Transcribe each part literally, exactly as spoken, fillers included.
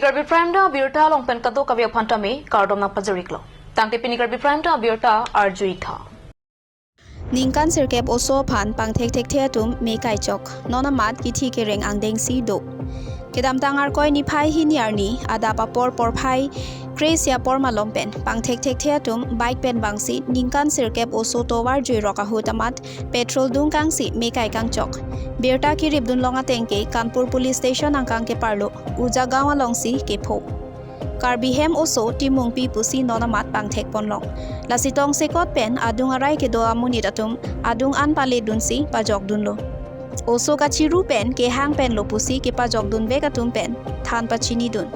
Karbi Prime Time abirta along pen kadokave aphan tame kardom nangpajir-iklo. Tangte pini Karbi Prime Time abirta arju-ik tha. Ningkan sirkep oso aphan pangthek thekthe atum me kaichok. Non amat kithi kereng angdengsi do. Kedamtang Arkoi niphai hini arni adap apor porphai kre-isi apor malom pen pangthek thekthe atum bike pen vangsi ningkan sirkep oso tovar juirok ahut amat petrol dungkangsi me kai kangchok. Birta kiripdun long ateng ke Kanpur Police Station angkang keparlo Uja Gaon alongsi kepho. Karbi hem oso Timungpi pusi non amat pangthek ponlong. Lasi tongsekot pen adung arai kedo amonit atum adung an paledunsi pajokdunlo. Oso kachiru pen kehang penlo pusi kepajokdunvek atum pen than pachinidun.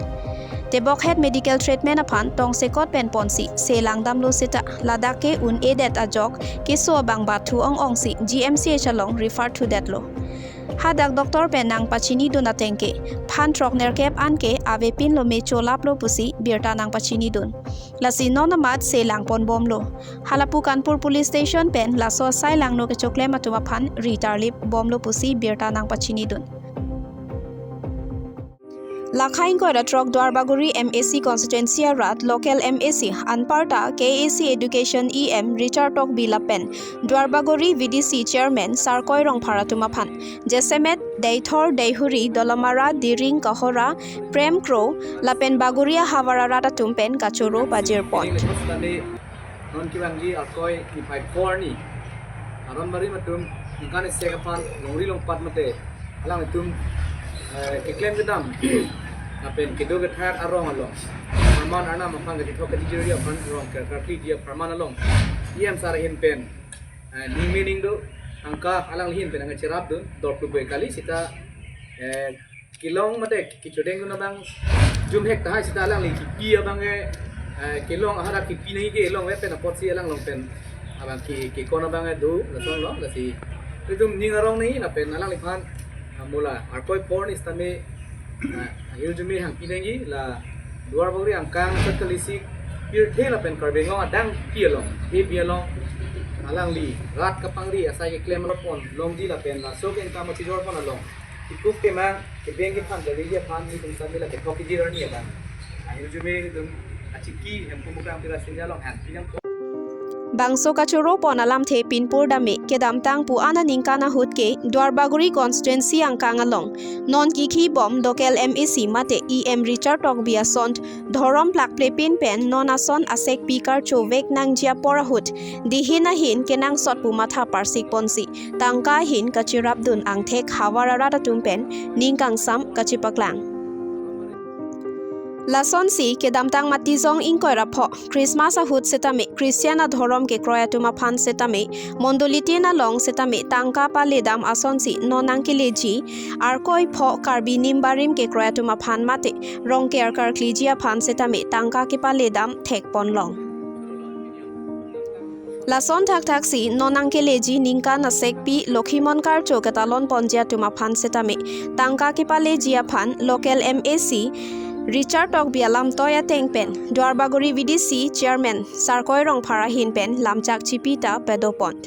Tebokhet medical treatment aphan tongsekot pen ponsi se langdamlo seta ladak ke un-edet ajok keso abang bathu ong-ongsi G M C H along refer thudetlo. Hadak doctor pen nangpachinidun ateng ke phan throk nerkep an ke avepinlo me cholaplo pusi birta nangpachinidun. Lasi non amat se langponbomlo. Halapu Kanpur Police Station pen laso asai langno kechoklem atum aphan ri tarlip bomlo pusi birta nangpachinidun. Lakha ingkoi ra throk Duarbagori M A C constituency arat local M A C anparta K A C Education E M Richard Tokbi lapen Duarbagori V D C Chairman Sarkoi Rongphar atum aphan jasemet Deithor, Deihuri, Dolamara, Diring, Kahora, Prem Kro lapen Bagori ahavar arat atum pen kachoro pajirpon. Non kevangji Arkoi niphai phli arni aron barim atum ningkan isi aphan longri longpat mate alangtum, eh, keklem kedam lapen kedo kethak arong along pharman arnam aphan kachethok kachijirji aphan arong ke karkliji apharman along E M sir ahin pen, eh, ning mening do tangka alangli ahin pen nangcherapdun dor kluboi kali seta, eh, kelong mate kechodengdun abang jumhek tahai seta alangli kipi abang ke, eh, kelong ahara kipi nangji ke longve pen apotsi alang along pen abang ke kekon abang ke do lasonlo lasi itum ning arong nangji lapen alangliphan, ah, mo la Arkoi phli arni sitame, ah, ahirjume hangpi nangji la Duarbagori angkang sat kalisi pirthe lapen Karbi Anglong adangpi along, hepi along alangli rat kapangri asai keklem arlo ponlongji lapen laso ke income kachijorpon along ikup kemang kebeng kephan kali aphan itum sitame la kethok kejir arni abang ahirjume itum achiki Hemphu Mukrang Tira Singja along hangpi nangpo. Bangso kachoropon alamthe pinpur dame kedamtang pu-an aningkan ahut ke Duarbagori constituency angkang along non kikhibom local M A C mate E M Richard Tokbi ason dhorom plakplepin pen non ason asekpi karchovek nangji apor ahut dihin ahin kenangsot pu matha parsikponsi tangka ahin kachirapdun angthek havar arat atum pen ning kangsam kachipaklang. Lasonsi kedamtang Matijong ingkoi ra pho Christmas ahut sitame Christian adhorom kekroi atum aphan sitame mondolitin along sitame tangka paledam asonsi non nangkeleji Arkoi pho Karbi nim barim kekroi atum aphan mate Rongker karkliji aphan sitame tangka kepaledam thekponlong. Lason thakthaksi non nangkeleji ningkan asekpi Lokhimon karcho ketalonponji atum aphan sitame tangka kepaleji aphan local M A C Richard Tokbi alamtoi ateng pen Duarbagori V D C Chairman Sarkoi Rongphar ahin pen lamchak chipi ta padopon.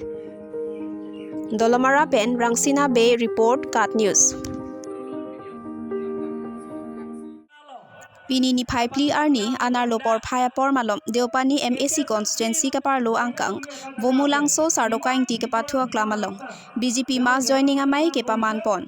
Dolamara pen Rangsina Bey report, KAT News. Pini niphai phli arni anerlo porphai apor malom Deopani M A C constituency keparlo angkang Vomulangso Sardoka Ingti kepathu aklam along B J P mass joining amei kepamanpon.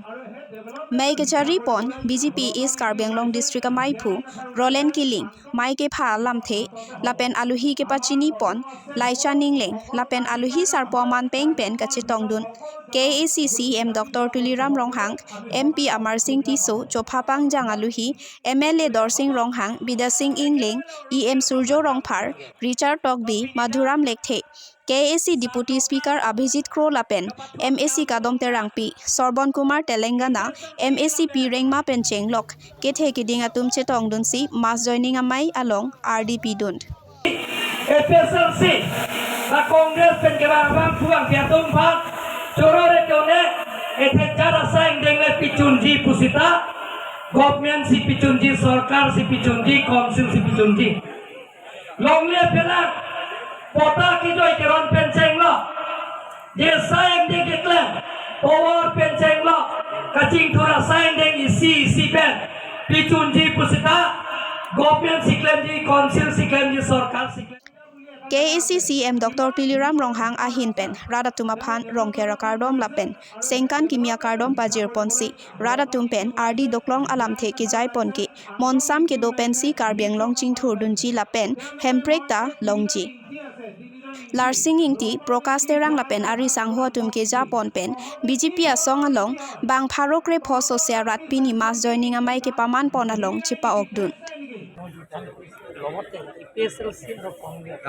Mei kecharipon B J P East Karbi Anglong District ameiphu Roland Killing, mei kepha alamthe lapen alohi kepachinipon Laichan Ingleng lapen alohi sarpo aman peng pen kachetongdun K A A C C E M Doctor Tuliram Ronghang, M P Amarsing Tisso, chopha pangjang alohi M L A Dorsing Ronghang, Bidya Sing Ingleng, E M Surjo Rongphar, Richard Tokbi, Madhuram Lekthe, K A A C Deputy Speaker Abhijit Kro lapen M A C Kadom Terangpi, Sorbon Kumar Telangana, M A C P Rengma pen chenglok kethe keding atum chetongdunsi mass joining amei along ardi pidun. A P H L C la Congress pen kevang abang puang pi atum aphan choro re tone ethe jara sa ingdeng le pichunji pusita government si pichunji, sorkar si pichunji, council si pichunji. Longle phelak pota kejoi keron pen chenglo. Je sa ingdeng keklem power pen chenglo. Kachingthur asai ingdeng isi isi pen Pichunji pusita, government si klemji, council si klemji, sorkar si klemji. K A A C C M Doctor Tuliram Ronghang ahin pen rat atum aphan Rongker akardom lapen sengkan kimi akardom pajirponsi rat atum pen ardi doklong alamthe kejaiponke monsam kedo pensi Karbi Anglong chingthurdunji lapen hemprek ta longji. Larsing Ingti, Prakash Terang lapen ari sangho atum kejapon pen B J P asong along bang pharo krepho sose arat pini mass joining amei kepamanpon along chepa-okdun. লগতে A P H L চি আৰু কংগ্ৰেছ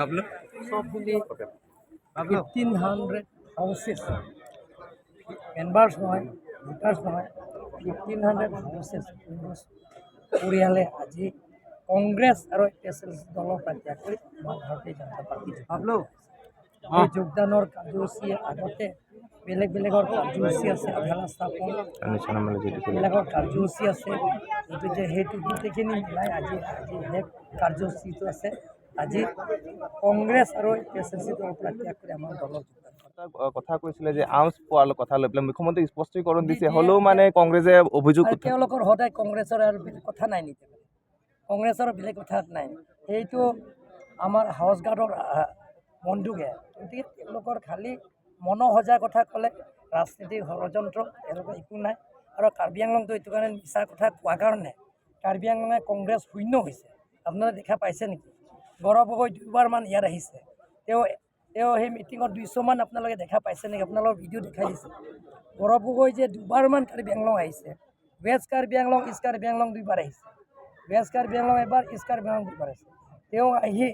সব মিলি fifteen hundred houses, members নহয়, ভোটাৰ্ছ নহয়, fifteen hundred houses পৰিয়ালে আজি কংগ্ৰেছ আৰু A P H L চি দলৰ পৰা ত্যাগ কৰি আমাৰ ভাৰতীয় জনতা পাৰ্টি যোগদান কৰিছে। এই যোগদানৰ কাৰ্যসূচীয়ে আগতে বেলেগ বেলেগৰ কাৰ্যসূচী আছে, আধাৰ স্থাপন, বেলেগৰ কাৰ্যসূচী আছে। গতিকে সেইটো গোটেইখিনি মিলাই আজি, আজি শেষ কাৰ্যসূচীটো আছে। আজি কংগ্ৰেছ আৰু এ পি এইচ এল চি দলৰ পৰা ত্যাগ কৰি আমাৰ দলৰ যোগদান। এটা, আহ, কথা কৈছিলে যে আৰ্মছ পোৱাৰ কথা লৈ পেলাই মুখ্যমন্ত্ৰীয়ে স্পষ্টীকৰণ দিছে, হ'লেও মানে কংগ্ৰেছে অভিযোগ আৰু উঠা- তেওঁলোকৰ সদায় কংগ্ৰেছৰ আৰু বেলেগ কথা নাই নেকি? কংগ্ৰেছৰ বেলেগ কথা নাই, সেইটো আমাৰ হাউচ গাৰ্ডৰ, আহ, বন্দুকে। গতিকে তেওঁলোকৰ খালি মনৰ সজা কথা ক'লে ৰাজনীতিক ষড়যন্ত্ৰ, তেওঁলোকৰ একো নাই। আৰু কাৰ্বি আংলংতো এইটো কাৰণে মিছা কথা কোৱা কাৰণে কাৰ্বি আংলঙে কংগ্ৰেছ শূন্য হৈছে। আপোনালোকে দেখা পাইছে নেকি? গৌৰৱ গগৈ দুবাৰমান ইয়াত আহিছে, তেওঁ তেওঁ সেই মিটিঙত দুইশ মান আপোনালোকে দেখা পাইছে নেকি? আপোনালোকৰ ভিডিঅ' দেখাই দিছে। গৌৰৱ গগৈ যে দুবাৰমান কাৰ্বি আংলং আহিছে, ৱেষ্ট কাৰ্বি আংলং, ইষ্ট কাৰ্বি আংলং দুইবাৰ আহিছে, ৱেষ্ট কাৰ্বি আংলং এবাৰ, ইষ্ট কাৰ্বি আংলং দুইবাৰ আহিছে। তেওঁ আহি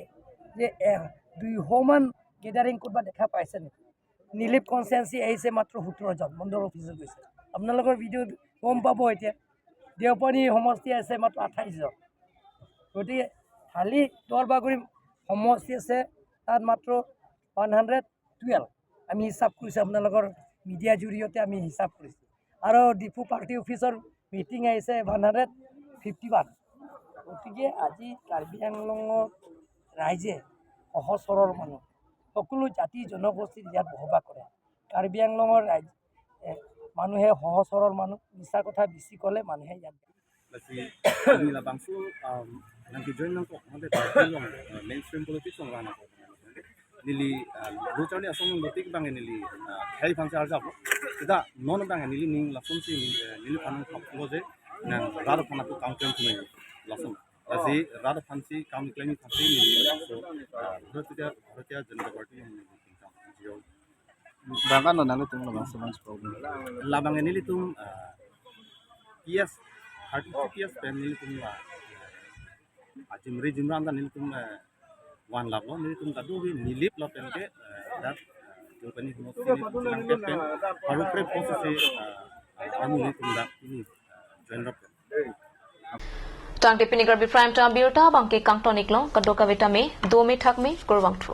যে এ, দুইশ মান গেডাৰিং ক'ৰবাত দেখা পাইছে নেকি? নিলিপ কনষ্টিটুৱেঞ্চি আহিছে মাত্ৰ সোতৰজন, মণ্ডল অফিচত গৈছে। আপোনালোকৰ ভিডিঅ' গম পাব এতিয়া। দেওপানী সমষ্টি আছে মাত্ৰ আঠাইছজন। গতিকে খালি দলবাগুৰি সমষ্টি আছে, তাত মাত্ৰ ওৱান হাণ্ড্ৰেড টুৱেলভ। আমি হিচাপ কৰিছোঁ, আপোনালোকৰ মিডিয়াৰ জৰিয়তে আমি হিচাপ কৰিছোঁ। আৰু ডিফু পাৰ্টি অফিচৰ মিটিং আহিছে ওৱান হাণ্ড্ৰেড ফিফটি ওৱান। গতিকে আজি কাৰ্বি আংলঙৰ ৰাইজে, সহজ সৰল মানুহ, সকলো জাতি জনগোষ্ঠীৰ ইয়াত বসবাস কৰে। কাৰ্বি আংলঙৰ ৰাইজ, এ, মানুহে সহজ সৰল মানুহ, মিছা কথা বেছি ক'লে মানুহে ইয়াত Lasi neli labangso, um, nangkejoin nangkok, mate party along, uh, mainstream politics along nangkok. Neli, uh, lo charli asong nangkok tik bang neli, uh, khei phan si arjap lo. Seta non bang neli ning lason si neli, uh, neli phan nangkok lo je, nang rat aphan ako kam klem thunai lason. Lasi rat aphan si kam klem thunai neli labangso, uh, Bharatiya, Bharatiya Janata Party along neli kam jio. Bang ano nanglitum labangso, bang problem. Labang nelitum, ah, P S, thirty-two P S pen nelitum la. Ajimri jimram ta nelitum, eh, one lap lo, nelitum ta do bi nilip lo pen ke, eh, dak, eh, jo pani humot sini pulang ke pen, baru pre process si, eh, anu nelitum dak ini, eh, join rap. Tangte pini Karbi Prime Time birta abangke kangton-ik lo, kadokave tame, dome thakme, kurvangthu.